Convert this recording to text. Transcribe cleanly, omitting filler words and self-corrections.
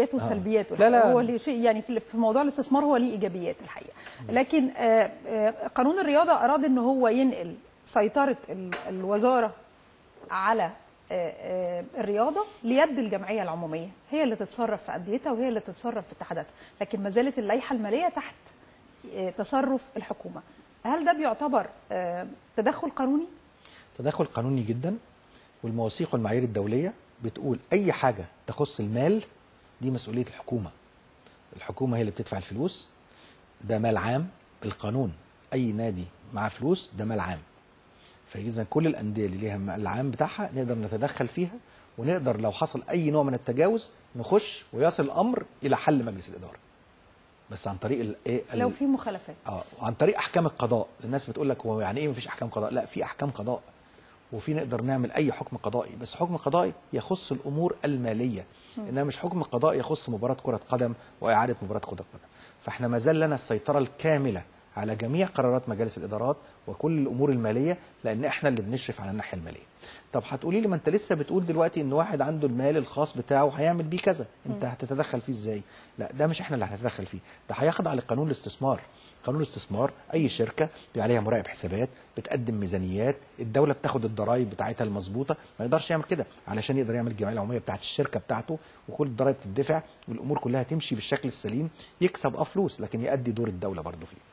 وسلبياته. لا لا، هو ليه شيء يعني في موضوع الاستثمار هو ليه ايجابيات الحقيقة، لكن قانون الرياضة اراد ان هو ينقل سيطرة الوزارة على الرياضة ليد الجمعية العمومية، هي اللي تتصرف في انديتها وهي اللي تتصرف في اتحاداتها، لكن ما زالت اللائحة المالية تحت تصرف الحكومة. هل ده بيعتبر تدخل قانوني؟ تدخل قانوني جدا، والمواثيق والمعايير الدولية بتقول اي حاجة تخص المال دي مسؤولية الحكومة. الحكومة هي اللي بتدفع الفلوس، ده مال عام بالقانون، أي نادي معاه فلوس ده مال عام. فإذا كل الأندية اللي ليها المال العام بتاعها نقدر نتدخل فيها، ونقدر لو حصل أي نوع من التجاوز نخش ويصل الأمر إلى حل مجلس الإدارة. بس عن طريق لو في مخالفات. وعن طريق أحكام القضاء. الناس بتقول لك هو يعني إيه مفيش أحكام قضاء؟ لا، في أحكام قضاء، وفي نقدر نعمل اي حكم قضائي، بس حكم قضائي يخص الامور المالية، انما مش حكم قضائي يخص مباراة كره قدم واعاده مباراة كره قدم. فاحنا ما زال لنا السيطرة الكاملة على جميع قرارات مجالس الادارات وكل الامور المالية، لان احنا اللي بنشرف على الناحية المالية. طب هتقولي لي ما انت لسه بتقول دلوقتي ان واحد عنده المال الخاص بتاعه هيعمل بيه كذا، انت هتتدخل فيه ازاي؟ لا، ده مش احنا اللي هنتدخل فيه، ده هيخضع لقانون الاستثمار. قانون الاستثمار اي شركة بيبقى عليها مراقب حسابات، بتقدم ميزانيات، الدولة بتاخد الضرايب بتاعتها المظبوطه، ما يقدرش يعمل كده علشان يقدر يعمل الجمعية العمومية بتاعت الشركة بتاعته، وكل الضرايب تدفع والامور كلها تمشي بالشكل السليم، يكسب فلوس لكن يؤدي دور الدولة برضه فيه.